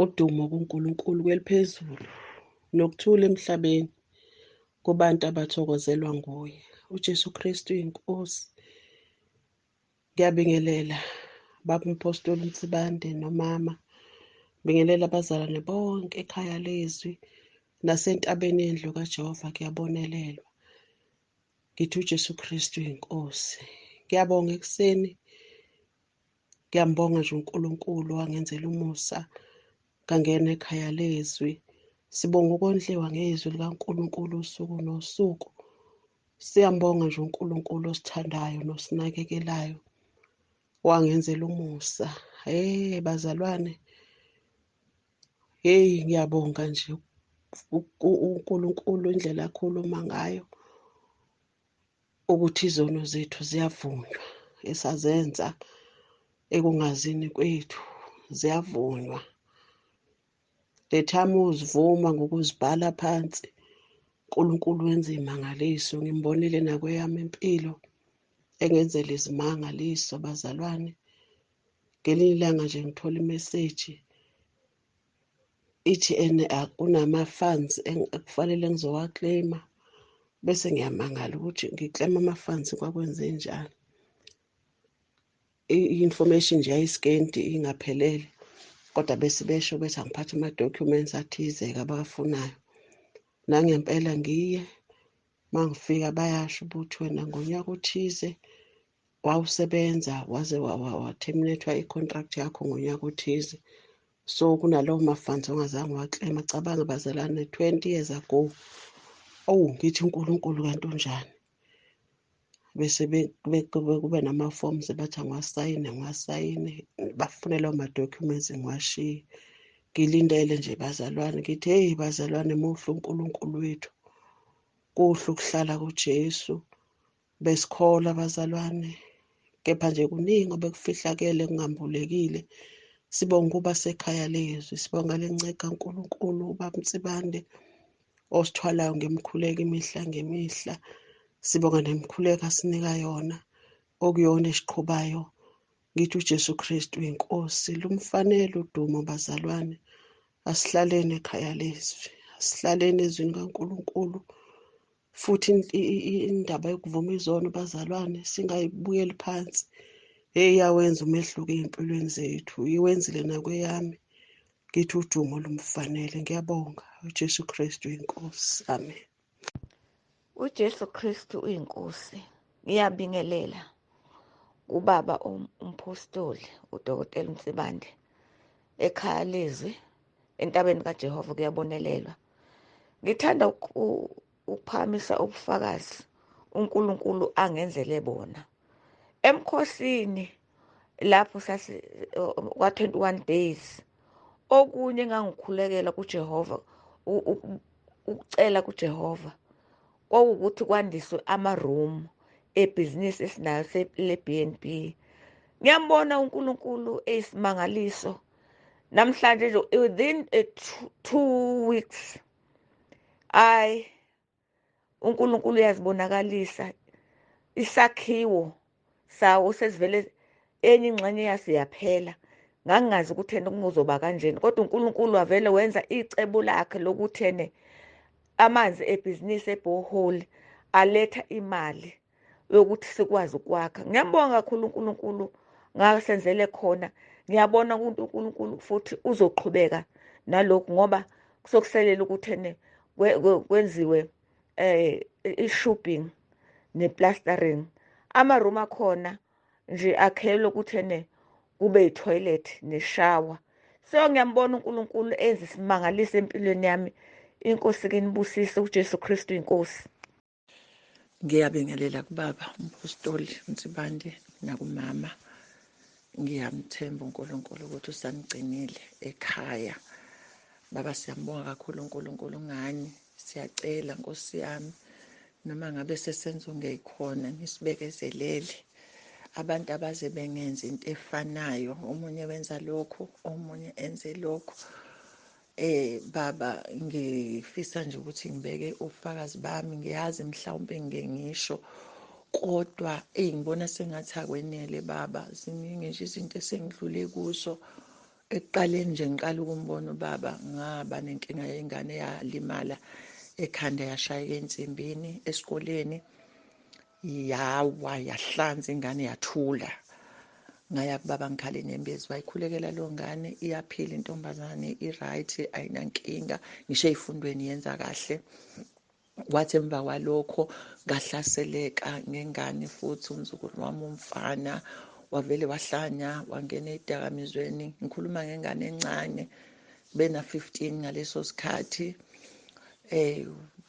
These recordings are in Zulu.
Udumo kuNkulunkulu kweliphezulu, nokuthula emhlabeni kubantu abathokozelwa nguye. UJesu Kristu iNkosi. Ngiyabingelela baba uMphostoli Nsibande nomama. Bingelela abazalwane bonke ekhaya lezwi nasentabeni yendlu kaJehova kuyabonelelwa. Ngithi uJesu Kristu iNkosi. Ngiyabonga ekuseni. Ngiyambonga nje uNkulunkulu wangenzela umusa ngangena ekhaya lezwi. Sibonga ukondliwa ngezwi likaNkulunkulu usuku nosuku. Siyambonga nje uNkulunkulu osithandayo nosinakekelayo. Wangenzela umusa. Hey bazalwane, hey ngiyabonga nje uNkulunkulu indlela akhuluma ngayo ukuthi izono zethu ziyavunywa esazenza ekungazini kwethu ziyavunywa. The time uzivuma ngokuzibhala phansi, uNkulunkulu wenza imangaliso. Ngimbonile nakweyami impilo engenzela izimangaliso bazalwane. Ngelinye ilanga nje ngithola imeseji ithi ene kunama-funds ekufanele ngizowa-claim-a, bese ngiyamangala ukuthi ngi-claim-a ama-funds kwakwenze njani. I-information nje yayiskenti ingaphelele, kodwa bese besho bethi angiphathe ama-documents athize-ke abawafunayo. Nangempela ngiye, mangifika bayasho ukuthi wena ngonyaka othize wawusebenza waze wa-terminate-wa i-contract yakho ngonyaka othize, so kunalowo ma-funds ongazange uwa-claim-a. Cabanga bazalwane, 20 years ago. Oh, ngithi uNkulunkulu kanti unjani? Bese kube nama-forms bathi angiwasayine, ngiwasayine, bafune lawo ma-documents ngiwashiye. Ngilindele nje bazalwane, ngithi hey bazalwane, muhle uNkulunkulu wethu, kuhle ukuhlala kuJesu. Besikholwa bazalwane, kepha nje kuningi obekufihlakele kungambulekile. Sibonga ukuba sekhaya lezwi, sibonga lenceka kaNkulunkulu uBaba Nsibande osithwalayo ngemikhuleko imihla ngemihla. Sibonga nemikhuleko asinika yona okuyona esiqhubayo. Ngithi uJesu Kristu iNkosi, lumfanele udumo bazalwane. Asihlaleni ekhaya lezwi, asihlaleni ezwini kaNkulunkulu. Futhi indaba yokuvuma izono bazalwane singayibuyeli phansi. Hey, iyawenza umehluko ey'mpilweni zethu, iwenzile nakweyami. Ngithi udumo lumfanele. Ngiyabonga uJesu Kristu iNkosi. Amen. UJesu Kristu uyiNkosi. Ngiyabingelela kubaba uMphostoli uDokotela Nsibande ekhaya lezwi entabeni kaJehova kuyabonelelwa. Ngithanda ukuphakamisa ubufakazi uNkulunkulu angenzele bona. Emkhosini lapho sasi kwa 21 days, okunye engangikhulekela kuJehova, ukucela kuJehova kwawukuthi kwandiswe ama-room ebhizinisi esinayo le-B&B. Ngiyambona uNkulunkulu eyisimangaliso. Namhlanje nje within a 2 weeks, ayi uNkulunkulu uyazibonakalisa. Isakhiwo sawo sesivele enye ingxenye yaso yaphela. Ngangingazi ukuthi ena kuzoba kanjeni, kodwa uNkulunkulu wavele wenza icebo lakhe lokuthi ene amanzi ebhizinisi ebhoholi aletha imali yokuthi sikwazi ukwakha. Ngiyambonga kakhulu uNkulunkulu ngasenzele khona. Ngiyabona ukuthi uNkulunkulu futhi uzoqhubeka nalokhu, ngoba kusokuselela ukuthi ene kwenziwe i-shopping ne-plastering. Ama-room akhona nje akhelwe ukuthi ene kube yi-toilet neshawa. So ngiyambona uNkulunkulu enza isimangaliso empilweni yami. Inkosi ke nibusise, uJesu Kristu iNkosi. Ngiyabingelela kubaba uMphostoli Nsibande nakumama. Ngiyamthemba uNkulunkulu ukuthi usanigcinile ekhaya. Baba, siyambonga kakhulu uNkulunkulu ngani. Siyacela Nkosi yami, noma ngabe sesenza ungeyikhona, nisibekezelele. Abantu abaze bengenza into efanayo, omunye wenza lokhu, omunye enze lokhu. Baba, ngifisa nje ukuthi ngibeke ubufakazi bami. Ngiyazi mhlawumbe ngike ngisho, kodwa ngibona sengathi akwenele baba. Ziningi nje izinto esengidlule kuzo. Ekuqaleni nje ngiqala ukumbona ubaba, ngaba nenkinga yengane yalimala ekhanda, yashayeka ensimbini esikoleni, yawa yahlanza ingane yathula. Ngaya kubaba ngikhale inyembezi, wayikhulekela leyo ngane, iyaphila intombazane, i-right, ayinankinga, ngisho ey'fundweni yenza kahle. Kwathi emva kwalokho ngahlaseleka ngengane futhi, umzukulu wami umfana wavele wahlanya wangena ey'dakamizweni. Ngikhuluma ngengane encane bena-15 ngaleso sikhathi.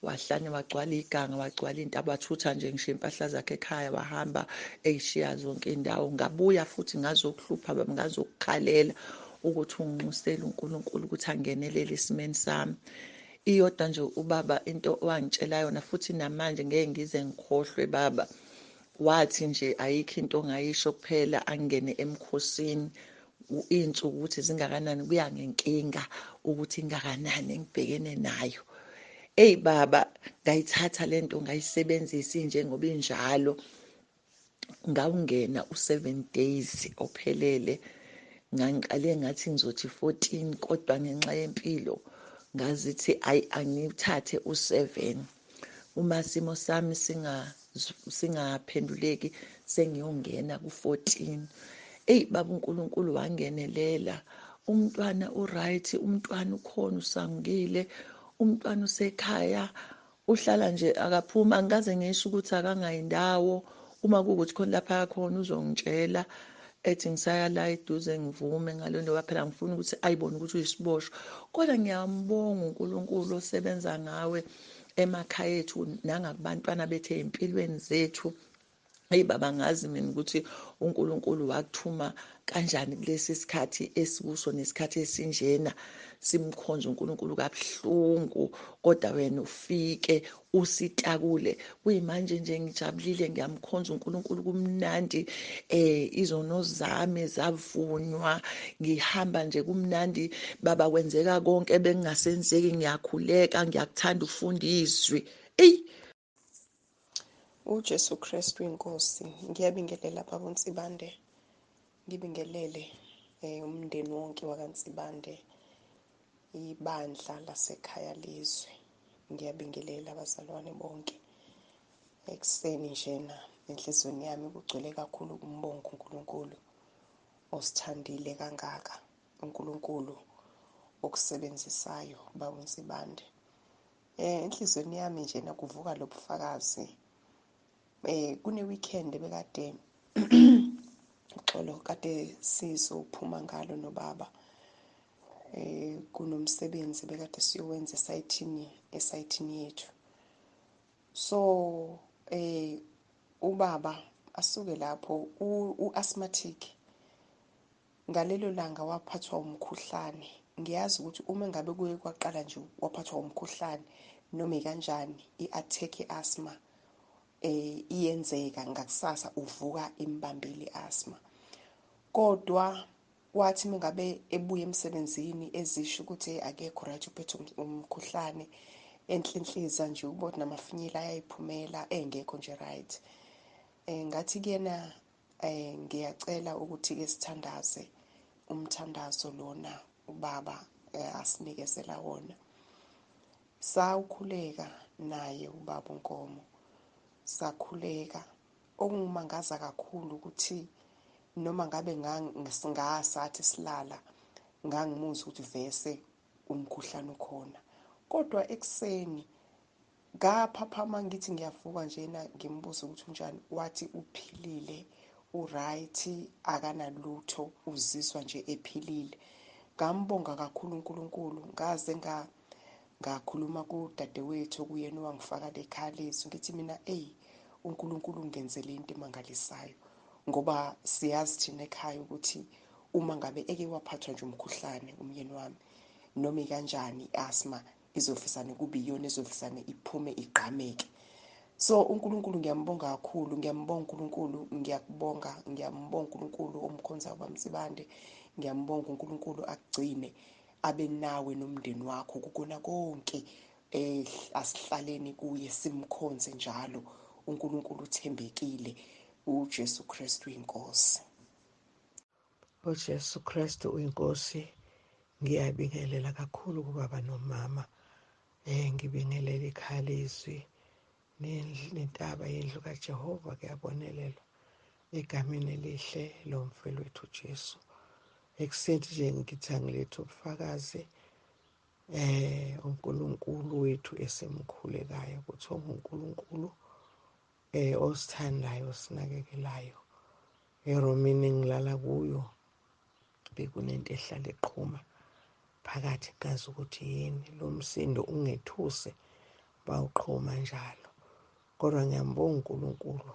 Wahlanya wagcwala iganga, wagcwala intaba, wathutha nje ngisho impahla zakhe ekhaya, wahamba eyishiya zonke indawo. Ngabuya futhi ngazokuhlupha baba, ngazokukhalela ukuthi unginxusele uNkulunkulu ukuthi angenelele esimeni sami. Iyodwa nje ubaba into owangitshela yona, futhi namanje ngeke ngize ngikhohlwe baba, wathi nje ayikho into ongayisho kuphela angene emkhosini. Iy'nsuku ukuthi zingakanani kuya ngenkinga ukuthi ingakanani engibhekene nayo. Eyi baba, ngayithatha lento ngayisebenzisa injengoba injalo, ngawungena u-7 days ophelele. Ngangiqale ngathi ngizothi 14, kodwa ngenxa yempilo ngazithi ayi angithathe u-7. Uma simo sami singaphenduleki sengiyongena ku-14. Eyi baba, uNkulunkulu wangenelela, umntwana u-right, umntwana ukhona, usangile, umntwana usekhaya, uhlala nje akaphuma. Angikaze ngisho ukuthi akangayindawo, uma kuwukuthi khona lapha akhona uzongitshela ethi ngisaya la eduze, ngivume ngalo nto, phela ngifuna ukuthi ayibone ukuthi uyisiboshwa. Kodwa ngiyambonga uNkulunkulu osebenza ngawe emakhaya ethu nangakubantwana bethu ey'mpilweni zethu. Eyi baba, ngazi mina ukuthi uNkulunkulu wakuthuma kanjani kulesi sikhathi esikuso nesikhathi esinjena, simkhonza uNkulunkulu kabuhlungu, kodwa wena ufike usitakule. Kuyimanje nje ngijabulile, ngiyamkhonza uNkulunkulu, kumnandi. Izono zami zavunywa, ngihamba nje kumnandi baba, kwenzeka konke bengingasenzeki, ngiyakhuleka, ngiyakuthanda ukufunda izwi. Eyi uJesu Kristu inkosi. Ngiyabingelela baba uNsibande, ngibingelele umndeni wonke wakaNsibande, ibandla lasekhaya lezwe. Ngiyabingelela abazalwane bonke. Ekuseni njena enhliziyweni yami kugcwele kakhulu umbongo uNkulunkulu osithandile kangaka, uNkulunkulu okusebenzisayo baba uNsibande. Enhliziyweni yami njena kuvuka lobufakazi. Kune weekend bekade uxolo kade sizophuma ngalo nobaba. Kunomsebenzi bekade siyowenza esayithini yethu. So ubaba asuke lapho u-asthmatic. Ngalelo langa waphathwa umkhuhlane. Ngiyazi ukuthi uma ngabe kuye kwaqala nje waphathwa umkhuhlane noma kanjani i-attack ye-asthma iyenzeka ngakusasa, uvuka imbambile i-asthma. Kodwa wathi mengabe ebuya emsebenzini ezisho ukuthi akekho right, uphethe umkhuhlane, enhlinhliza nje ubona namafinyila ayayiphumela engekho nje right. Ngathi kuyena ngiyacela ukuthi ke sithandaze umthandazo lona ubaba asinikezela wona. Sawukhuleka naye ubaba uNkomo, sakhuleka. Okungimangaza kakhulu ukuthi noma ngabe ngasathi silala ngangimuzwa ukuthi vese umkhuhlane ukhona, kodwa ekuseni ngaphaphama ngithi ngiyavuka njena ngimbuza ukuthi unjani, wathi uphilile, uright, akanalutho, uzizwa nje ephilile. Ngambonga kakhulu uNkulunkulu, ngaze ngakhuluma kudadewethu okuyena owangifaka lekhaya lethu, ngithi mina eyi uNkulunkulu ungenzele into emangalisayo, ngoba siyazi thina ekhaya ukuthi uma ngabe eke waphathwa nje umkhuhlane umyeni wami noma kanjani i-asthma izofisane kube iyona ezofisane iphume igqameke. So uNkulunkulu ngiyambonga kakhulu, ngiyambonga uNkulunkulu, ngiyakubonga, ngiyambonga uNkulunkulu omkhonzayo bamsibande, ngiyambonga uNkulunkulu akugcine abe nawe nomndeni wakho kukona konke. Asihlaleni kuye simkhonze njalo. uNkulunkulu uthembekile, uJesu Kristu inkosi. UJesu Kristu uyiNkosi. Ngiyabingelela kakhulu kubaba nomama. Ngibingelela ikhaya lezwi nentaba yendlu kaJehova, kuyabonelelwa egameni elihle lomfelo wethu Jesu. Ekuseni nje ngithi angilethe ubufakazi uNkulunkulu wethu esimkhulekayo ukuthi unguNkulunkulu osithandayo, osinakekelayo. Eromini engilala kuyo bekunento ehlala eqhuma phakathi, ngazi ukuthi yini. Lo msindo ungethuse bawuqhuma njalo, kodwa ngiyambonga uNkulunkulu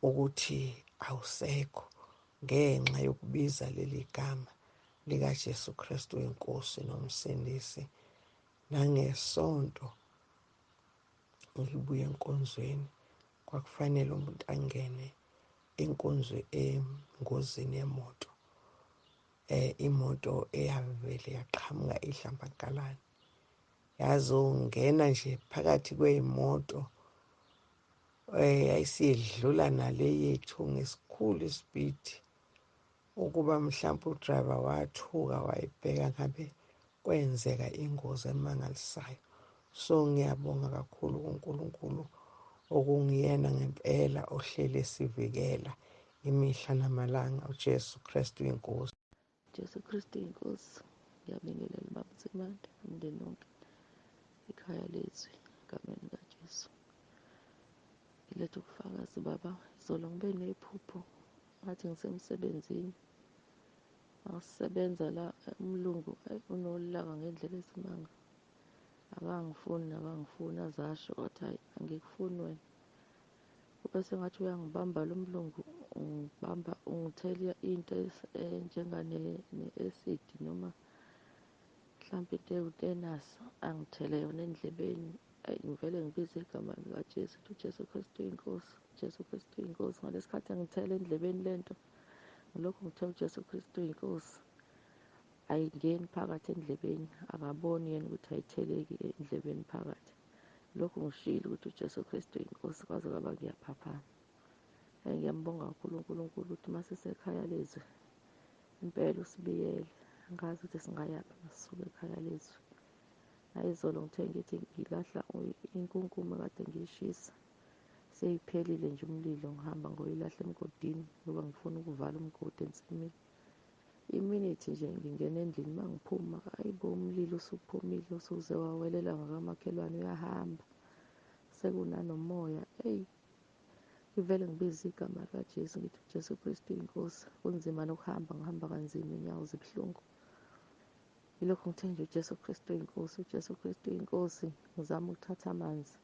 ukuthi awusekho ngenxa yokubiza leli gama likaJesu Kristu inkosi nomsindisi. Nangesonto ngibuye enkonzweni, kwakufanele umuntu angene enkonzweni engozini yemoto, imoto eyavele yaqhamuka idlambakalane, yazongena nje phakathi kweyimoto, yayisidlula nale yethu ngesikhulu ispeed, ukuba mhlawumbe udriver wathuka wayibheka ngabe kwenzeka ingozi emangalisayo. So ngiyabonga kakhulu kuNkulunkulu okungiyena ngempela ohlele sivikela imihla namalanga. uJesu Kristu inkosi. Jesu Kristu inkosi. Ngiyabingelela baba Nzimande, umndeni wonke, ikhaya lezwi, egameni likaJesu. Ngiletha ubufakazi baba. Izolo ngibe nephupho ngathi ngisemsebenzini, angisebenza la umlungu unolaka ngendlela esimanga, akangifuni akangifuni, azasho wathi hayi angikufuni wena. Kube sengathi uyangibamba lo mlungu, ungibamba ungithela into enjengane-acid noma mhlawumbe into ewutenasi, angithele yona endlebeni. Ngivele ngibize igama likaJesu, ukuthi uJesu Kristu uyinkosi, uJesu Kristu uyinkosi. Ngalesi khathi angithele endlebeni lento, ngilokhu ngithe uJesu Kristu uyinkosi, ayingeni phakathi endlebeni, akaboni yena ukuthi ayitheleki endlebeni phakathi. Lokhu ngishilo ukuthi uJesu Kristu uyinkosi, kwaze kwaba ngiyaphaphama. Ngiyambonga kakhulu uNkulunkulu ukuthi uma sisekhaya lezwi impela usibiyele, angazi ukuthi singayaphi masisuke ekhaya lezwi. Nayizolo ngithe ngithi ngilahla inkunkuma kade ngiyishisa, seyiphelile nje umlilo, ngihamba ngoyilahla emgodini ngoba ngifuna ukuvala umgodi ensimini. Iminithi nje ngingena endlini, uma ngiphuma ayibo umlilo usuphumile, usuze wawelela ngakamakhelwane uyahamba, sekunanomoya. Eyi, ngivele ngibize igama likaJesu ngithi uJesu Kristu uyinkosi. Kunzima nokuhamba, ngihamba kanzima, inyawo zibuhlungu. Yilokhu ngithe nje uJesu Kristu uyinkosi, uJesu Kristu uyinkosi. Ngizama ukuthatha amanzi,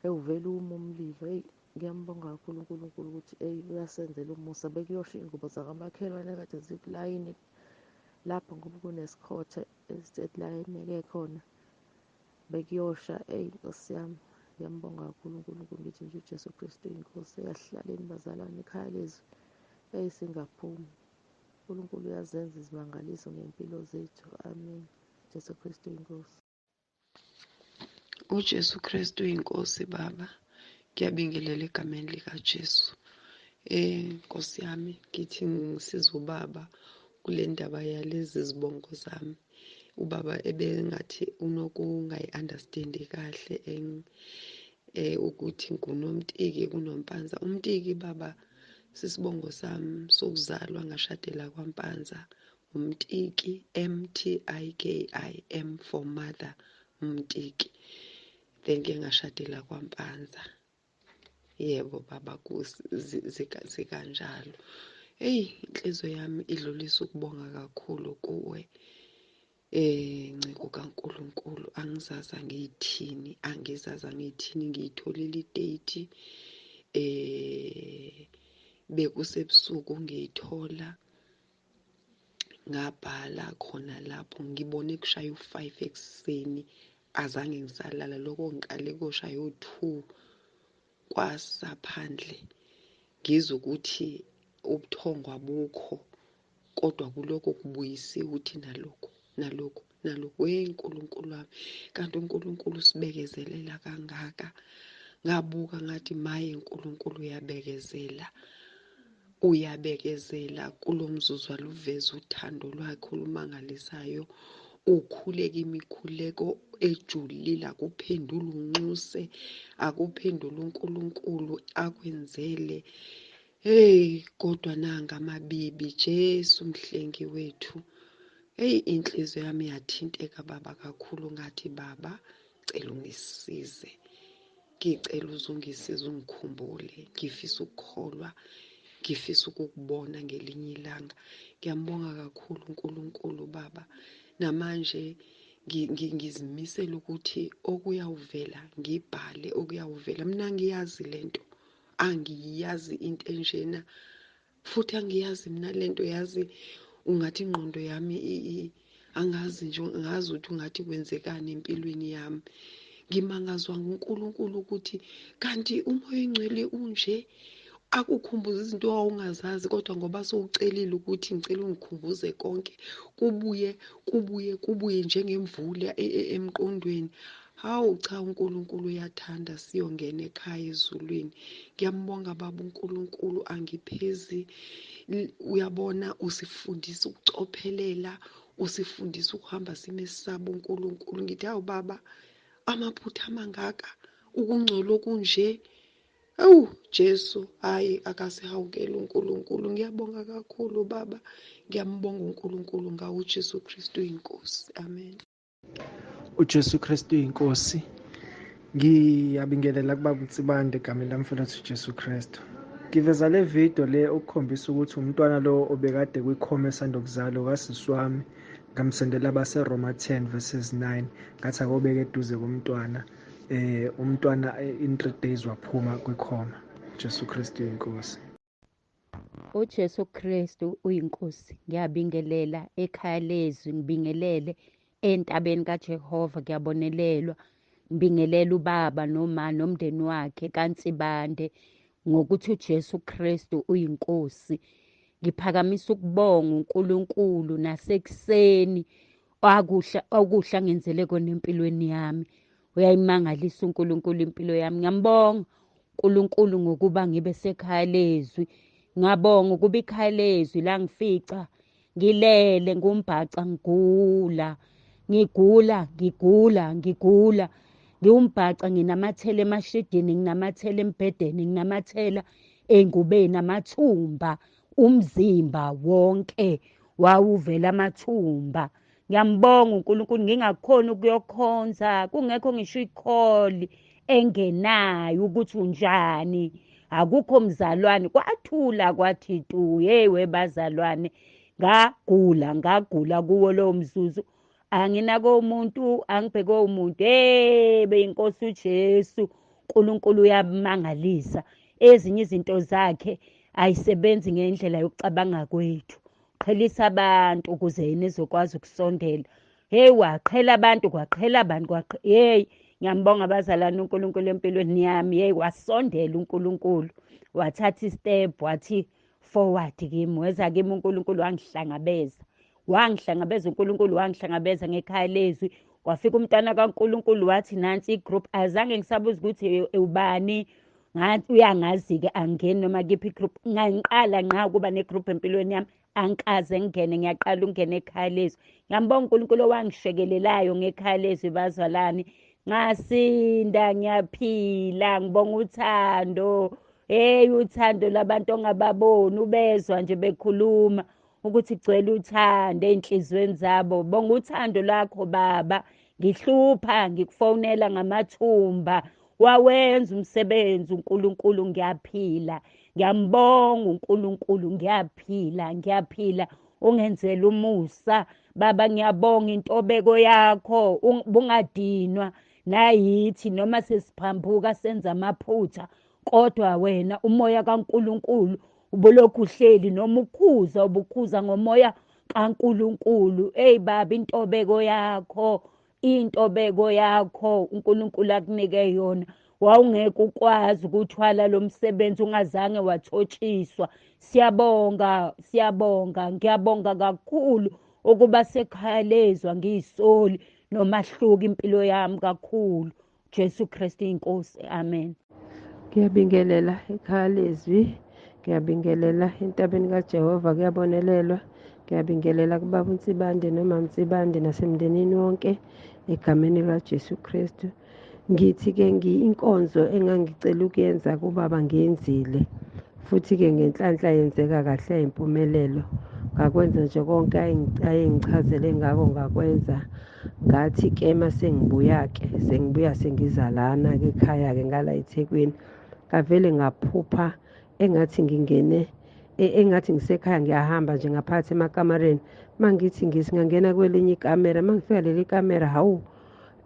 ewuvele uma umlilo. Eyi, ngiyambonga kakhulu uNkulunkulu ukuthi eyi uyasenzela umusa. Bekuyosha iy'ngubo zakamakhelwane kade zikulayini lapho ngoba kunesikhotha esilayineke khona, bekuyosha. Eyi Nkosi yami, ngiyambonga kakhulu uNkulunkulu, ngithi nje uJesu Kristu uyinkosi. Eyasihlaleni bazalwane, ekhaya lezwi, eyi singaphumi. uNkulunkulu uyazenza izimangaliso ngey'mpilo zethu. Amen. Jesu Kristu uyinkosi. UJesu Kristu uyinkosi baba. Ngiyabingelela egameni likaJesu. Nkosi yami, ngithi ngisiza ubaba kule ndaba yalezi zibongo zami. Ubaba ebengathi unokungayi-understandi kahle ukuthi nguNomtiki kunoMpanza. UMtiki baba sisibongo sami sokuzalwa, ngashadela kwaMpanza. UMtiki, M-T-I-K-I, M for mother, Mtiki. Then ke ngashadela kwaMpanza. Yebo baba, zikanjalo. Eyi, inhliziyo yami idlulisa ukubonga kakhulu kuwe. Nceku kaNkulunkulu, angizazi angiyithini, angizazi angiyithini. Ngiyitholile idate, bekusebusuku ngiyithola, ngabhala khona lapho, ngibone kushaya u-5 ekuseni, azange ngisalala. Lokho ngiqale koshaya u-2 kwasa phandle, ngizwe ukuthi ubuthongo abukho, kodwa kuloko kubuyisiwe ukuthi nalokhu nalokhu nalokhu. We Nkulunkulu wami, kanti uNkulunkulu usibekezelela kangaka. Ngabuka ngathi maye, uNkulunkulu uyabekezela. Uyabekezela kulo mzuzu aluveza uthando lwakhe olumangalisayo. Ukhuleka imikhuleko ejulile, akuphendule unxuse, akuphendule uNkulunkulu akwenzele. Hey, kodwa nanga amabibi, Jesu mhlengi wethu. Hey, inhliziyo yami yathinteka baba kakhulu, ngathi baba cela ungisize, ngicela uzungisize, ungikhumbule, ngifisa ukukholwa, ngifisa ukukubona ngelinye ilanga. Ngiyambonga kakhulu uNkulunkulu baba. Namanje ngizimisela ukuthi okuyawuvela ngibhale, okuyawuvela. Mina ngiyazi lento, angiyazi into enjena, futhi angiyazi mina lento, yazi ungathi ingqondo yami angazi nje, angazi ukuthi ungathi kwenzekani empilweni yami. Ngimangazwa nguNkulunkulu ukuthi kanti uMoya oNgcwele unje, akukhumbuza izinto owawungazazi, kodwa ngoba sowucelile ukuthi ngicela ungikhumbuze konke, kubuye kubuye kubuye njengemvula emqondweni. Hawu cha, uNkulunkulu uyathanda, siyongena ekhaya ezulwini. Ngiyambonga baba uNkulunkulu, angiphezi. Uyabona, usifundisa ukucophelela, usifundisa ukuhamba simesaba uNkulunkulu. Ngithi hawu baba, amaphutha amangaka, ukungcola okunje. Ewu Jesu, hayi akasihawukele uNkulunkulu. Ngiyabonga kakhulu baba, ngiyambonga uNkulunkulu ngawo uJesu Kristu inkosi. Amen. uJesu Kristu inkosi. Ngiyabingelela kubaba uNsibande egameni lamfowethu uJesu Kristu. Ngiveza le video le ukukhombisa ukuthi umntwana lo obekade kwikhoma esandokuzalwa kasisi wami, ngamsendela abaseRoma 10 verses 9, ngathi akobeke eduze komntwana. Umntwana in 3 days waphuma kwikhoma. Jesu Kristu inkosi. uJesu Kristu uyinkosi. Ngiyabingelela ekhaya lezwi, ngibingelele entabeni kaJehova, kuyabonelelwa. Ngibingelela ubaba noma nomndeni wakhe kaNsibande ngokuthi uJesu Kristu uyinkosi. Ngiphakamisa ukubonga uNkulunkulu nasekuseni akuhla okuhla ngenzele kona empilweni yami. Uyayimangalisa uNkulunkulu impilo yami. Ngiyambonga uNkulunkulu ngokuba ngibe sekhaya lezwi. Ngabonga ukuba ikhaya lezwi langifica ngilele ngumbhaca, ngigula ngigula ngigula ngigula, ngiwumbhaca, nginamathela emashidini, nginamathela embhedeni, nginamathela engubeni, amathumba umzimba wonke wawuvela amathumba. Ngiyambonga uNkulunkulu, ngingakhona ukuyokhonza kungekho ngisho ikholi engenayo ukuthi unjani, akukho mzalwane. Kwathula kwathi tu, hey webazalwane, ngagula ngagula kuwo lowo mzuzu, anginako umuntu, angibheke umuntu. Hey beyinkosi uJesu, uNkulunkulu uyamangalisa. Ezinye izinto zakhe ayisebenzi ngendlela yokucabanga kwethu. Qhelisa abantu ukuze yena ezokwazi ukusondela. Hey waqhela abantu, kwaqhela abantu, hey ngiyambonga abazalwane uNkulunkulu empilweni yami. Hey wasondela uNkulunkulu, wathatha istep, wathi forward kimi, weza kimi uNkulunkulu wangihlangabeza. Wangihlangabeza uNkulunkulu, wangihlangabeza ngekhaya lezwi. Kwafika umntwana kaNkulunkulu wathi nansi igroup, azange ngisabuza ukuthi ubani, ngathi uyangazi-ke angeni noma kiphi igroup. Ngangiqala nqa ukuba negroup empilweni yami, angikaze ngingene, ngiyaqala ukungena ekhaya lezwi. Ngiyambonga uNkulunkulu owangishekelelayo ngekhaya lezwi bazalwane. Ngasinda, ngiyaphila, ngibonga uthando. Hey uthando labantu ongababoni, ubezwa nje bekhuluma ukuthi gcwele uthando ey'nhliziyweni zabo. Bonga uthando lwakho baba, ngihlupha ngikufonela ngamathumba, wawenza umsebenzi uNkulunkulu, ngiyaphila. Ngiyambonga uNkulunkulu, ngiyaphila, ngiyaphila. Ungenzela umusa baba, ngiyabonga intobeko yakho, bungadinwa nayithi noma sesiphambuka senza amaphutha, kodwa wena umoya kaNkulunkulu ubulokhu uhleli, noma ukhuza ubukhuza ngomoya kaNkulunkulu. Hey baba, intobeko yakho, intobeko yakho uNkulunkulu akunike yona, wawungeke ukwazi ukuthwala lo msebenzi ungazange wathotshiswa. Siyabonga, siyabonga, ngiyabonga kakhulu ukuba sekhaya lezwa, ngiyisoli nomahluko impilo yami kakhulu. Jesu Kristu inkosi, amen. Ngiyabingelela ekhaya lezwi, Ngiyabingelela entabeni kaJehova, kuyabonelelwa. Ngiyabingelela kubaba uNsibande noma Nsibande nasemndenini wonke egameni likaJesu Kristu. Ngithi-ke inkonzo engangicela ukuyenza kubaba ngiyenzile, futhi-ke ngenhlanhla yenzeka kahle yimpumelelo. Ngakwenza nje konke ayengichazele ngako, ngakwenza. Ngathi-ke uma sengibuya-ke, sengibuya sengiza lana-ke ekhaya-ke ngala eThekwini, ngavele ngaphupha engathi ngingene engathi ngisekhaya, ngiyahamba nje ngaphakathi emakamareni. Uma ngithi ngingena kwelinye ikamera, uma ngifika leli kamera, hawu,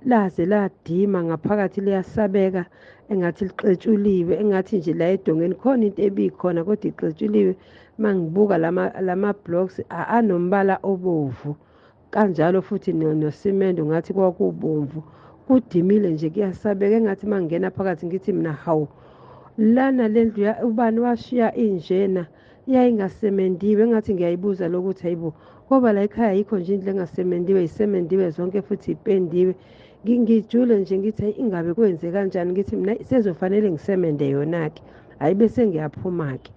laze ladima ngaphakathi, liyasabeka, engathi lixetshuliwe, engathi nje la edongeni khona into ebikhona kodwa ixetshuliwe. Uma ngibuka lama blocks anombala obovu kanjalo, futhi nosimende ngathi kwakubomvu, kudimile nje, kuyasabeka. Engathi uma ngingena phakathi ngithi mina, hawu, lana le ndlu ubani washiya injena, yayingasemendiwe. Engathi ngiyayibuza lokuthi, hayibo, ngoba la ekhaya yikho nje indlu engasemendiwe, isemendiwe zonke futhi ipendiwe. Ngijule nje ngithi, hayi, ingabe kwenze kanjani? Ngithi mina sezofanele ngisemende yona-ke. Hhayi, bese ngiyaphuma-ke,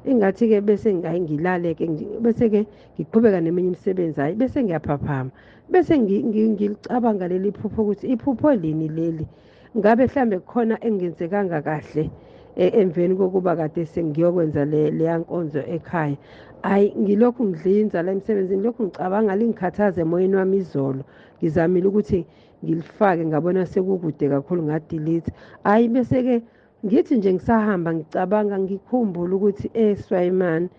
engathi-ke bese hayi ngilale-ke, bese-ke ngiqhubeka neminye imisebenzi. Hhayi, bese ngiyaphaphama, bese ngilicabanga leli phupho ukuthi iphupho lini leli, ngabe mhlambe kukhona engenzekanga kahle emveni kokuba kade sengiyokwenza leya nkonzo ekhaya. Hhayi, ngilokhu ngidlinza la emsebenzini, lokhu ngicabanga, lingikhathaza emoyeni wami. Izolo ngizamile ukuthi ngilifake, ngabona sekukude kakhulu, ngadelete. Hhayi, bese-ke ngithi nje ngisahamba ngicabanga, ngikhumbule ukuthi eSwayimane,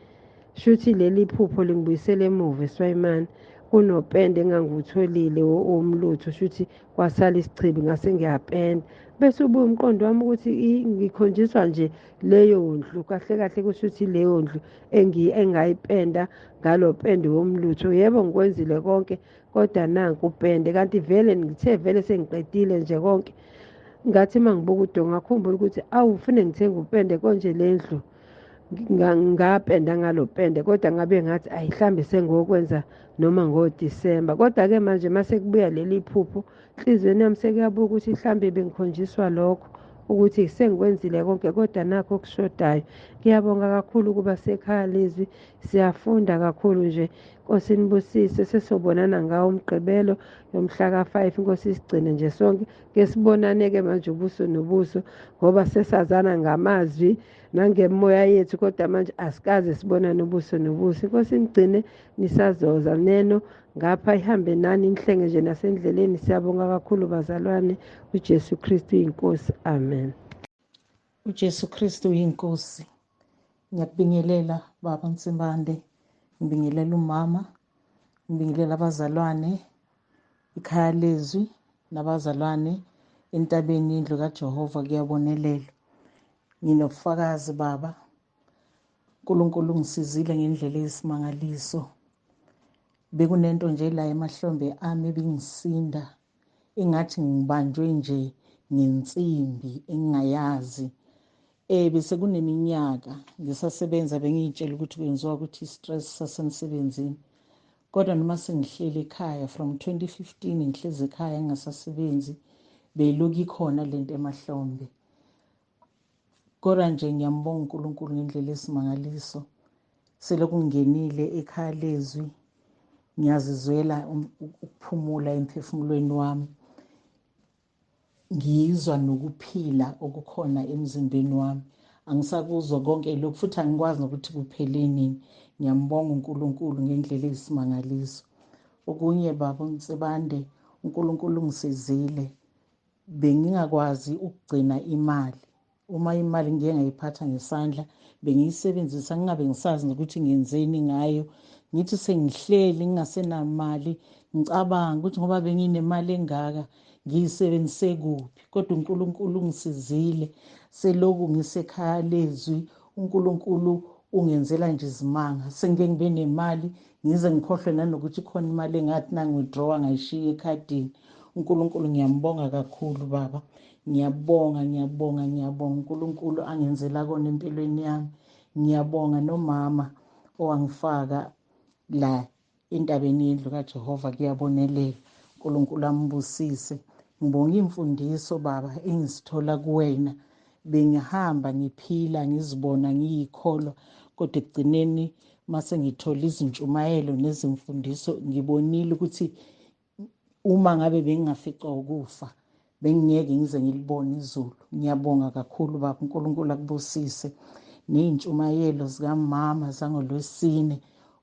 shuthi leli phupho lingibuyisela emuva eSwayimane, kunopende engangiwutholile womlutho, shuthi kwasala isichibi, ngase ngiyapenda. Bese ubuye umqondo wami ukuthi ngikhonjiswa nje leyo ndlu, kahle kahle kusho ukuthi leyo ndlu engayipenda ngalo pende womlutho. Yebo, ngikwenzile konke, kodwa nanku upende, kanti vele ngithe vele sengiqedile nje konke. Ngathi uma ngibuka udonga, ngakhumbula ukuthi awu, ufune ngithenge upende konje, le ndlu ngapenda ngalo pende, kodwa ngabe ngathi ayihlambe sengokwenza noma ngoDisemba. Kodwa-ke manje mase kubuya leli phupho enhliziyweni yami, sekuyabuka ukuthi mhlambe bengikhonjiswa lokho ukuthi sengikwenzile konke, kodwa nakho okushodayo. Ngiyabonga kakhulu ukuba sekhaya lezwi, siyafunda kakhulu nje. Nkosi nibusise, sesobonana ngawo umgqibelo yomhla ka-5. Inkosi isigcine nje sonke, ke sibonane-ke manje ubuso nobuso, ngoba sesazana ngamazwi nangemoya yethu, kodwa manje asikaze sibonane ubuso nobuso. Inkosi nigcine, nisazoza neno ngapha, ihambe nani, nihlenge nje nasendleleni. Siyabonga kakhulu bazalwane. UJesu Kristu uyinkosi, amen. UJesu Kristu uyinkosi. Ngiyakubingelela baba Nsimbande, ngibingelela umama, ngibingelela abazalwane, ikhaya lezwi nabazalwane entabeni yendlu kaJehova kuyabonelelwa. Nginobufakazi baba. uNkulunkulu ungisizile ngendlela eyisimangaliso. Bekunento nje la emahlombe ami ebingisinda, engathi ngibanjwe nje ngensimbi engingayazi. Bese kuneminyaka ngisasebenza, bengiyitshela ukuthi kwenziwa ukuthi i-stress sasemsebenzini, kodwa noma sengihleli ekhaya from 2015, ngihlezi ekhaya ngingasasebenzi, beyilokhu ikhona lento emahlombe. Kodwa nje ngiyambonga uNkulunkulu ngendlela esimangaliso, selokhu ngingenile ekhaya lezwi ngiyazizwela ukuphumula emphefumulweni wami, ngizwa nokuphila okukhona emzimbeni wami. Angisakuzwa konke lokhu futhi angikwazi nokuthi kuphele nini. Ngiyambonga uNkulunkulu ngendlela eyisimangaliso. Okunye baba uNsibande, uNkulunkulu ungisizile, bengingakwazi ukugcina imali. Uma imali ngiye ngayiphatha ngesandla, bengiyisebenzisa ngingabe ngisazi nokuthi ngenzeni ngayo. Ngithi sengihleli ngingasenamali, ngicabanga ukuthi ngoba benginemali engaka ngiyisebenzise kuphi. Kodwa uNkulunkulu ungisizile, seloku ngisekhaya lezwi uNkulunkulu ungenzela nje izimanga. Sengike ngibe nemali ngize ngikhohlwe nanokuthi khona imali engathi nangi-withdrawa ngayishiya ekhadini. uNkulunkulu ngiyambonga kakhulu baba, ngiyabonga, ngiyabonga, ngiyabonga uNkulunkulu angenzela kona empilweni yami. Ngiyabonga nomama owangifaka la entabeni yendlu kaJehova kuyabonelela. uNkulunkulu ambusise. Ngibonga imfundiso baba engizithola kuwena. Bengihamba ngiphila ngizibona ngiyikholwa, kodwa ekugcineni mase ngithola izintshumayelo nezimfundiso ngibonile ukuthi uma ngabe bengingaficwa ukufa bengingeke ngize ngilibone izulu. Ngiyabonga kakhulu baba, uNkulunkulu akubusise. Ney'ntshumayelo zikamama zangolwesine,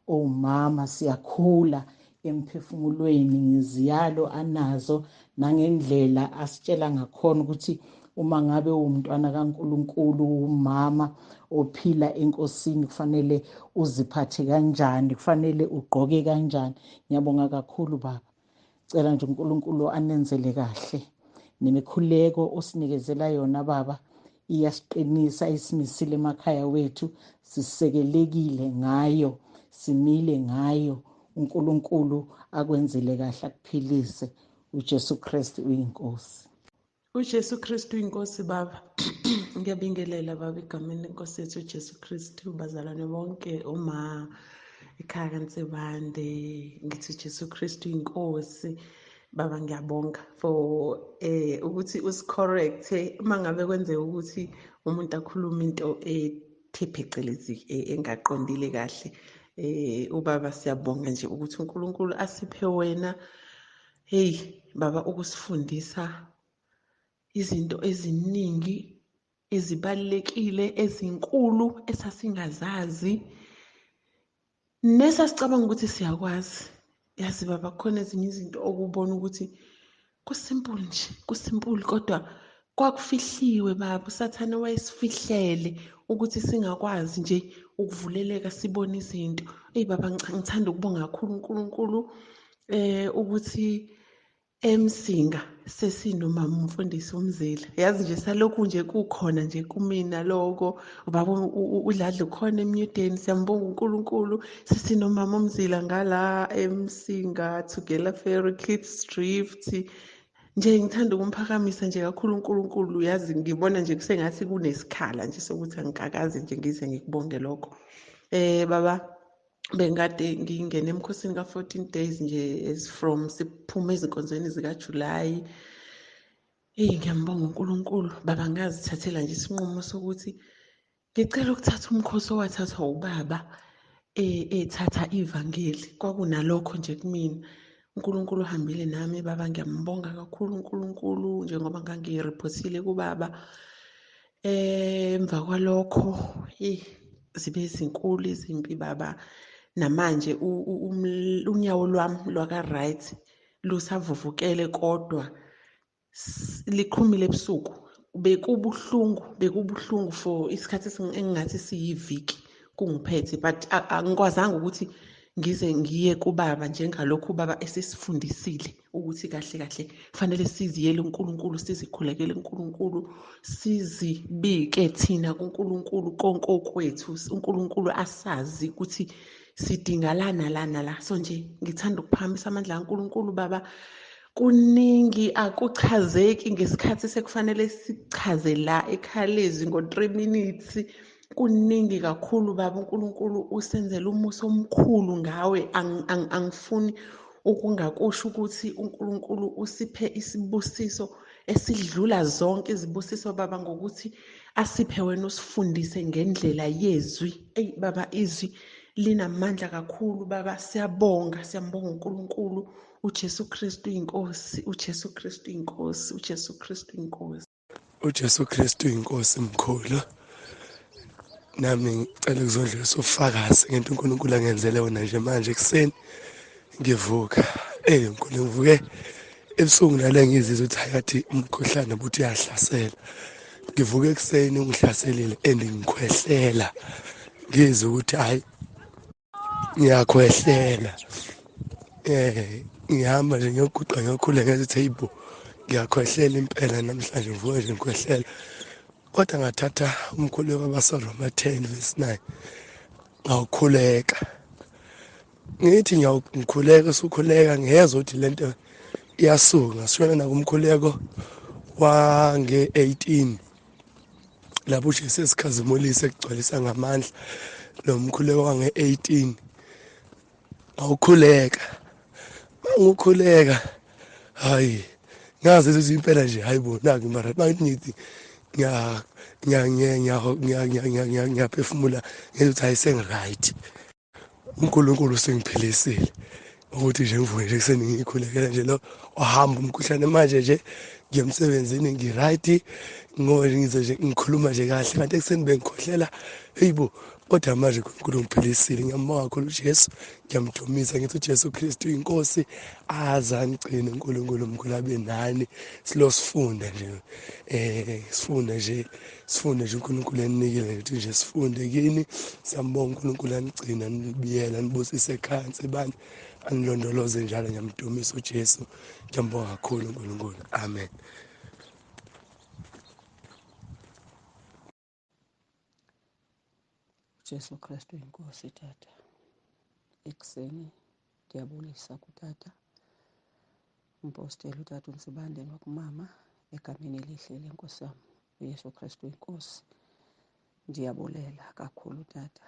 omama siyakhula emphefumulweni ngeziyalo anazo nangendlela asitshela ngakhona ukuthi uma ngabe uwumntwana kaNkulunkulu, umama ophila enkosini, kufanele uziphathe kanjani, kufanele ugqoke kanjani. Ngiyabonga kakhulu baba. Cela nje uNkulunkulu anenzele kahle. Nemikhuleko osinikezela yona baba iyasiqinisa, isimisile emakhaya wethu, sisekelekile ngayo, simile ngayo. uNkulunkulu akwenzele kahle, akuphilise. uJesu Kristu uyinkosi. uJesu Kristu uyinkosi baba. Ngiyabingelela baba egameni lenkosi yethu uJesu Kristu, bazalwane bonke, uma ekhaya kaNsibande, ngithi uJesu Kristu uyinkosi. Baba ngiyabonga for ukuthi usicorrect uma ngabe kwenzeka ukuthi umuntu akhuluma into ethe phecelezi engaqondile kahle. Ubaba siyabonga nje ukuthi uNkulunkulu asiphe wena, hey baba, ukusifundisa izinto eziningi ezibalulekile ezinkulu esasingazazi nesasicabanga ukuthi siyakwazi. Yazi baba, kukhona ezinye izinto okubona ukuthi kusimple nje, kusimple, kodwa kwakufihliwe baba. uSathane wayesifihlele ukuthi singakwazi nje ukuvuleleka sibone izinto. Eyi baba, ngithanda ukubonga kakhulu uNkulunkulu ukuthi eMsinga sesinomama umfundisi uMzila. Yazi nje salokhu nje kukhona nje kumina lokho, ubaba uDladla ukhona emnyudeni, siyambonga uNkulunkulu. Sesinomama uMzila ngala eMsinga, Tugela Ferry, Keith Drift. Nje ngithanda ukumphakamisa nje kakhulu uNkulunkulu. Yazi ngibona nje kusengathi kunesikhala nje sokuthi angikakaze nje ngize ngikubonge lokho. Baba, bengikade ngingene emkhosini ka-14 days nje as from siphume ezinkonzweni zikaJulayi. Eyi ngiyambonga uNkulunkulu baba, ngazithathela nje isinqumo sokuthi ngicela ukuthatha umkhosi owathathwa ubaba ethatha ivangeli. Kwakunalokho nje kumina. uNkulunkulu uhambile nami baba, ngiyambonga kakhulu uNkulunkulu njengoba ngangiriphothile kubaba. Emva kwalokho zibe zinkulu izimpi baba. Namanje unyawo lwami lwaka-right lusavuvukele, kodwa liqhumile ebusuku. Bekubuhlungu for isikhathi engingathi siyiviki kungiphethe, but angikwazanga ukuthi ngize ngiye kubaba njengalokhu ubaba esesifundisile ukuthi kahle kahle kufanele siziyele uNkulunkulu, sizikhulekele uNkulunkulu, sizibike thina kuNkulunkulu konke okwethu, uNkulunkulu asazi ukuthi sidinga la nala nala. So nje ngithanda ukuphakamisa amandla kaNkulunkulu baba. Kuningi akuchazeki ngesikhathi sekufanele sichaze la ekhalezi ngo-3 minutes. Kuningi kakhulu baba, uNkulunkulu usenzela umusa omkhulu ngawe. Angifuni ukungakusho ukuthi uNkulunkulu usiphe isibusiso esidlula zonke izibusiso baba, ngokuthi asiphe wena usifundise ngendlela yezwi. Eyi baba, izwi linamandla kakhulu baba. Siyabonga, siyambonga uNkulunkulu. uJesu Kristu inkosi, uJesu Kristu inkosi, uJesu Kristu inkosi. uJesu Kristu inkosi mkhulu. Nami ngicela ukuzodlulisa ubufakazi ngento uNkulunkulu angenzele wona nje manje ekuseni ngivuka. Mkhulu, ngivuke ebusuku nale ngizizwa ukuthi hayi kathi umkhuhlane buthi uyahlasela. Ngivuke ekuseni ungihlaselile and ngikhwehlela, ngizwe ukuthi hayi ngiyakhwehlela. Ngihamba nje ngiyoguqa ngiyokhuleka ngithi hayibo ngiyakhwehlela impela namhlanje, ngivuke nje ngikhwehlela. Kodwa ngathatha umkhuleko wabaseRoma 10 verse 9 ngawukhuleka. Ngithi ngikhuleka usukhuleka ngiyezwa ukuthi lento iyasuka. Ngasishona nakumkhuleko wange-18 lapho uJesu esikhazimulise ekugcwalisa ngamandla. Lo mkhuleko wange-18 ngawukhuleka. Mangukhuleka hayi ngazi ukuthi impela nje hayibo naku mara mangithi ngithi Ngiyaphefumula ngithi hayi, sengi-right, uNkulunkulu usengiphilisile. Ukuthi nje ngivuke nje ekuseni ngiyikhulekela nje, lo wahamba umkhuhlane. Manje nje ngiya emsebenzini ngi-right, ngoba nje ngize nje ngikhuluma nje kahle, kanti ekuseni bengikhohlela, heyi bo. Kodwa manje uNkulunkulu ungiphilisile. Ngiyambonga kakhulu uJesu, ngiyamdumisa, ngithi uJesu Kristu inkosi. Aze anigcine uNkulunkulu omkhulu, abe nani. Silo sifunde nje, sifunde nje, sifunde nje. uNkulunkulu eninikile ukuthi nje sifunde kini. Siyambonga uNkulunkulu, anigcina, anibiyela, anibusise ekhaya Nsibande, anilondoloze njalo. Ngiyamdumisa uJesu, ngiyambonga kakhulu uNkulunkulu. Amen. Jesu Kristu inkosi. Tata, ekuseni ndiyabulisa kutata umposteli, utata uNsibande, nokumama, egameni elihle lenkosi yam uYesu Kristu inkosi. Ndiyabulela kakhulu tata,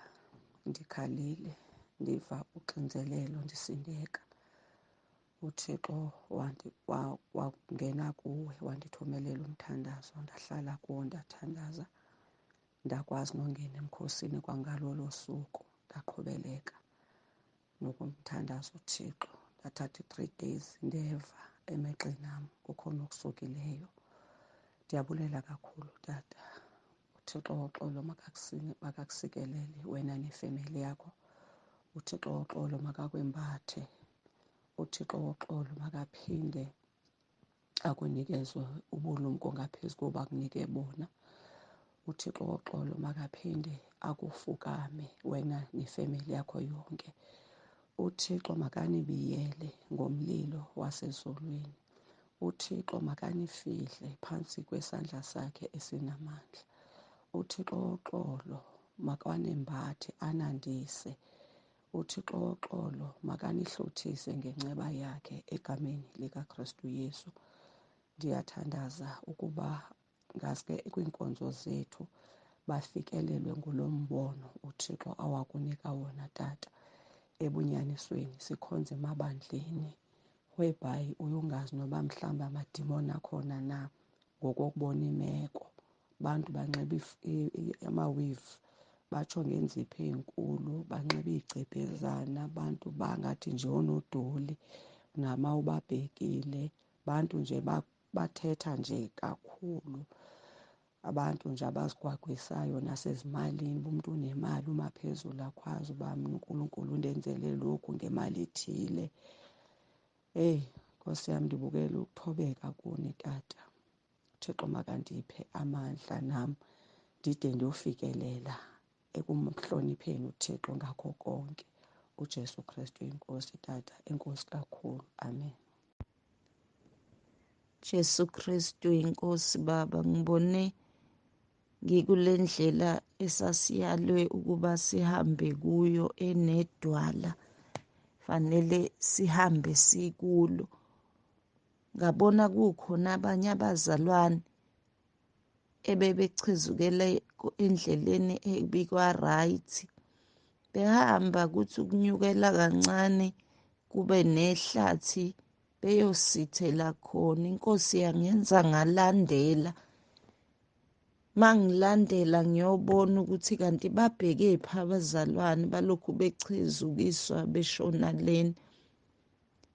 ndikhalile, ndiva uxinzelelo, ndisindeka. UThixo wangena kuwe, wandithumelela umthandazo, ndahlala kuwo, ndathandaza, ndakwazi nongena emkhosini kwangalolo suku. Ndaqhubeleka nokumthandaza uThixo, ndathatha i-3 days, ndeva emeqeni am kukhona okusukileyo. Ndiyabulela kakhulu tata. UThixo woxolo makakusikelele wena nefemeli yakho. UThixo woxolo makakwembathe. UThixo woxolo makaphinde akunikezwe ubulumko ngaphezu koba akunike bona. UThixo woxolo makaphinde akufukame wena nefemeli yakho yonke. UThixo makanibiyele ngomlilo wasezulwini. UThixo makanifihle phantsi kwesandla sakhe esinamandla. UThixo woxolo makanembathe, anandise. UThixo woxolo makanihluthise ngenceba yakhe egameni likaKristu Yesu. Ndiyathandaza ukuba ngaske kwiinkonzo zethu bafikelelwe ngulo mbono uThixo awakunika wona tata. Ebunyanisweni sikhonze emabandleni whereby uyungazi noba mhlawumbi amadimoni akhona na, ngokokubona imeko. Bantu banxiba amaweave, batsho ngeenzipho ey'nkulu, banxiba iy'gcebhezana, abantu bangathi nje oonodoli nama ubabhekile, bantu nje bathetha nje kakhulu, abantu nje abazigwagwisayo nasezimalini. Uba umntu unemali, uma phezulu akhwazi uba mna uNkulunkulu undenzele lokhu ngemali ethile. Eyi Nkosi yam, ndibukela ukuthobeka kuni tata. UThixo makandiphe amandla nam ndide ndiyofikelela ekumhlonipheni uThixo ngakho konke. UJesu Kristu inkosi tata, enkosi kakhulu. Amen. Jesu Kristu inkosi. Baba, ngibone ngikule ndlela esasiyalwe ukuba sihambe kuyo, enedwala fanele sihambe sikulo. Ngabona kukhona abanye abazalwane ebebechezukele endleleni ebikwa right, behamba kuthi ukunyukela kancane kube nehlathi beyosithela khona. Inkosi yangenza ngalandela. Mangilandela ngiyobona ukuthi kanti babhekephi abazalwane, balokhu bechezukiswa beshona leni.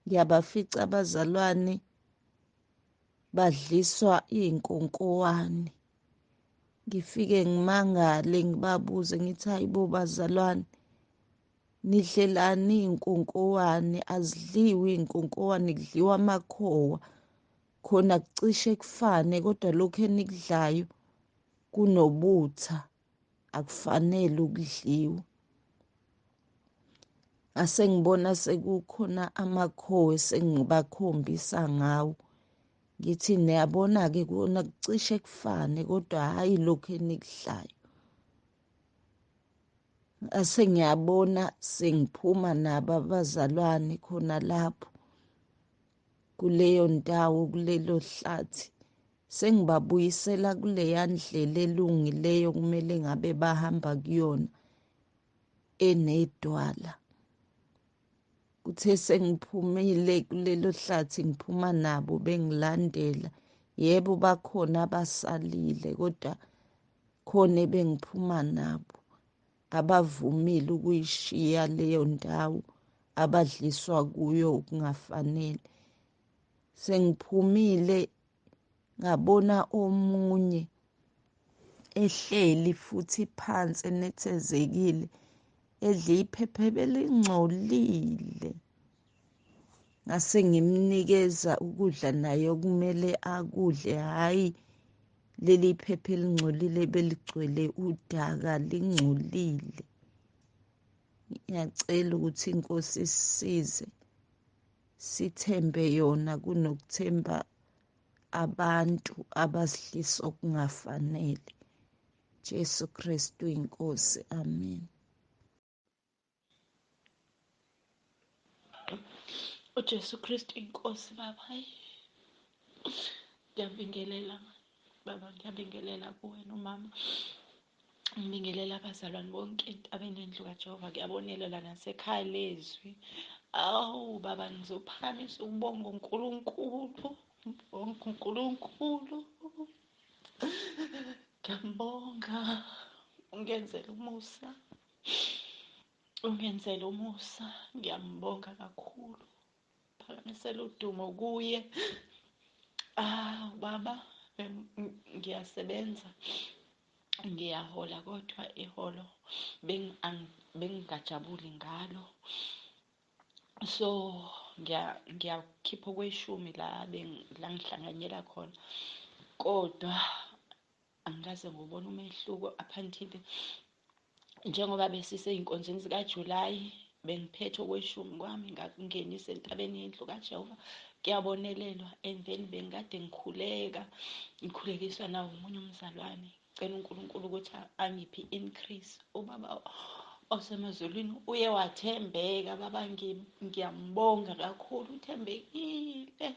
Ngiyabafica abazalwane badliswa iy'nkonkowane. Ngifike ngimangale, ngibabuze, ngithi hayibo bazalwane, nidlelani iy'nkonkowane? Azidliwe iy'nkonkowane, kudliwa amakhowa. Khona kucishe kufane, kodwa lokhu enikudlayo kunobutha, akufanele ukudliwa. Ngase ngibona sekukhona amakhowe, sengibakhombisa ngawo, ngithi niyabona-ke, kona kucishe kufane, kodwa hhayi lokhu enikudlayo. Ngase ngiyabona sengiphuma nabo abazalwane khona lapho kuleyo ndawo, kulelo hlathi, sengibabuyisela kuleya ndlela elungileyo kumele ngabe bahamba kuyona, enedwala. Kuthe sengiphumile kulelo hlathi, ngiphuma nabo bengilandela, Yebo, bakhona abasalile, kodwa khona ebengiphuma nabo abavumile ukuyishiya leyo ndawo abadliswa kuyo okungafanele. Sengiphumile ngabona omunye ehleli futhi phansi enethezekile, edla iphepha belingcolile. Ngase ngimnikeza ukudla naye okumele akudle, hhayi leli phepha elingcolile beligcwele udaka, lingcolile. Ngiyacela ukuthi iNkosi isisize sithembe yona kunokuthemba abantu abasidlisa okungafanele. Jesu Kristu iNkosi, amen. UJesu Kristu iNkosi baba. Hayi, ngiyabingelela baba, ngiyabingelela kuwe nomama, ngibingelela abazalwane bonke entabeni yendlu kaJehova. Kuyabonelela nasekhaya lezwi. Awu baba, ngizophakamisa ukubonga uNkulunkulu, ngibonga uNkulunkulu, ngiyambonga, ungenzela umusa, ungenzela umusa, ngiyambonga kakhulu, phakamisela udumo kuye. Ah baba, ngiyasebenza, ngiyahola, kodwa iholo bengingajabuli ngalo, so ngiyakhipha okweshumi la la ngihlanganyela khona, kodwa angikaze ngibone umehluko up until njengoba besisey'nkonzweni zikaJulayi, bengiphethe okweshumi kwami ngakungenisa entabeni yendlu kaJehova, kuyabonelelwa. And then bengikade ngikhuleka, ngikhulekiswa nawo omunye umzalwane, cela uNkulunkulu ukuthi angiphe i-increase. Ubaba osemazulwini uye wathembeka baba, ngiyambonga kakhulu, uthembekile,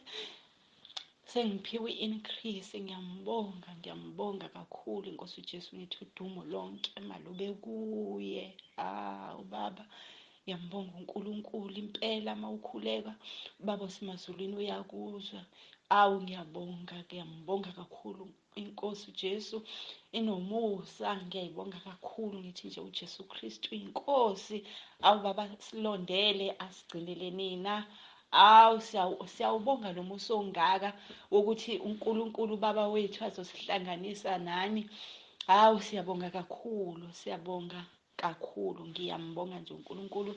sengiphiwe i-increase, ngiyambonga, ngiyambonga kakhulu iNkosi uJesu. Ngithi udumo lonke malube kuye. Ah ubaba, ngiyambonga uNkulunkulu impela, uma ukhuleka ubaba osemazulwini uyakuzwa. Awu ngiyabonga, ngiyambonga kakhulu iNkosi uJesu inomusa, ngiyayibonga kakhulu. Ngithi nje uJesu Kristu inkosi. Awu baba, silondele, asigcinele nina. Awu siyawubonga lo musa ongaka wokuthi uNkulunkulu baba wethu azosihlanganisa nani. Awu siyabonga kakhulu, siyabonga kakhulu, ngiyambonga nje uNkulunkulu,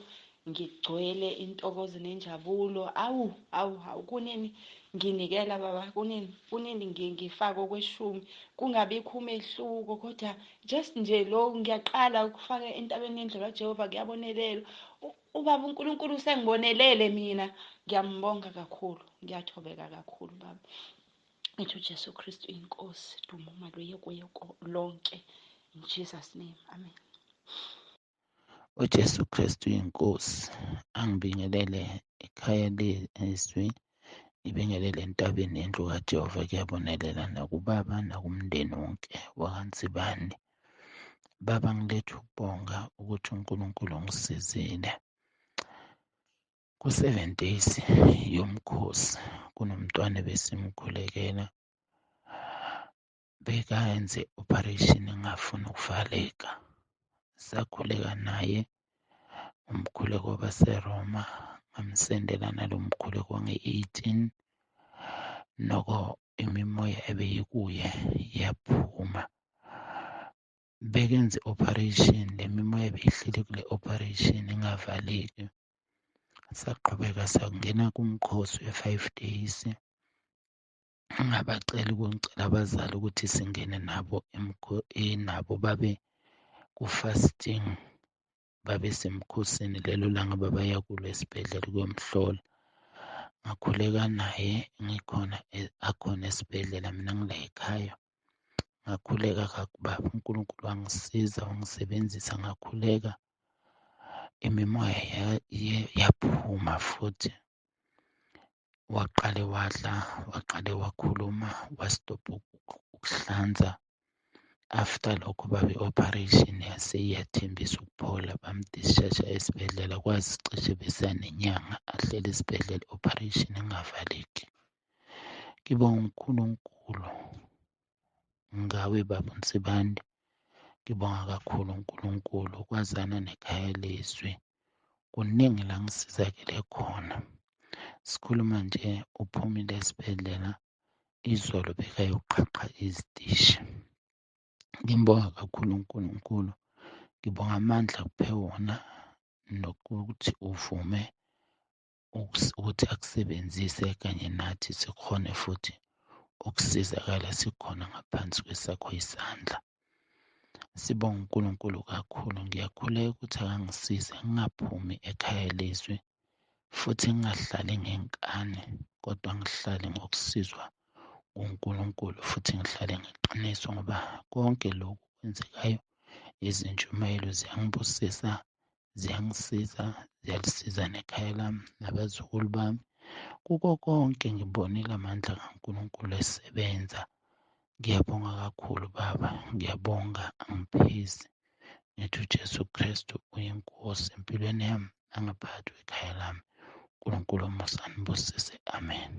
ngigcwele intokozo nenjabulo. Awu awu awu, kunini nginikela baba, kunini kunini ngifaka okweshumi kungabikho umehluko, kodwa just nje lo ngiyaqala ukufaka entabeni yendlu kaJehova, kuyabonelelwa. Ubaba uNkulunkulu usengibonelele mina, ngiyambonga kakhulu, ngiyathobeka kakhulu baba. Ngithi uJesu Kristu inkosi, dumo maluye kuye lonke, in Jesus name, amen. UJesu Kristu inkosi. Angibingelele ekhaya lezwi, ngibingelele entabeni yendlu kaJehova, kuyabonelela nakubaba nakumndeni wonke wakaNsibane. Baba, ngiletha ukubonga ukuthi uNkulunkulu ungisizile. Ku-7 days yomkhosi kunomntwana besimkhulekela, bekayenze operation engafuni ukuvaleka. Sakhuleka naye umkhuleko wabaseRoma, ngamsendela nalo mkhuleko nge-18, noko imimoya ebeyikuye yaphuma. Bekenze operation, le mimoya beyihleli kule operation ingavaleki. Saqhubeka sangena kumkhosi we-5 days, ngabacela ukungicela abazali ukuthi singene nabo nabo babe ku-fasting, babe semkhosini lelo langa babaya kulo esibhedlela ukuyomhlola. Ngakhuleka naye ngikhona akhona esibhedlela, mina ngila ekhaya. Ngakhuleka kakubaba uNkulunkulu wangisiza wangisebenzisa, ngakhuleka imimoya yaphuma futhi. Waqale wadla, waqale wakhuluma, wastopha ukuhlanza. After lokho babe operation yase iyathembisa ukuphola, bamdischarge esibhedlela, kwazi cishe besanenyanga ahleli esibhedlela, operation ingavaleki. Ngibonga uNkulunkulu ngawe baba Nsibande. Ngibonga kakhulu uNkulunkulu ukwazana nekhaya lezwi. Kuningi la ngisizakele khona. Sikhuluma nje uphumile esibhedlela izolo bekayoqhaqha izitishi. Ngimbonga kakhulu uNkulunkulu. Ngibonga amandla akuphe wona nokuthi uvume ukuthi akusebenzise kanye nathi sikhone futhi ukusizakala sikhona ngaphansi kwesakho isandla. Sibonga uNkulunkulu kakhulu. Ngiyakhuleka ukuthi akangisize ngingaphumi ekhaya lezwi futhi ngingahlali ngenkani kodwa ngihlale ngokusizwa nguNkulunkulu futhi ngihlale ngeqiniso ngoba konke lokhu kwenzekayo izintshumayelo ziyangibusisa ziyangisiza ziyalisiza nekhaya lami nabazukulu bami kuko konke ngibonile amandla kaNkulunkulu esebenza ngiyabonga kakhulu baba ngiyabonga angiphezi ngithi uJesu Kristu uyinkosi empilweni yami nangaphakathi kwekhaya lami uNkulunkulu omusa anibusise amen.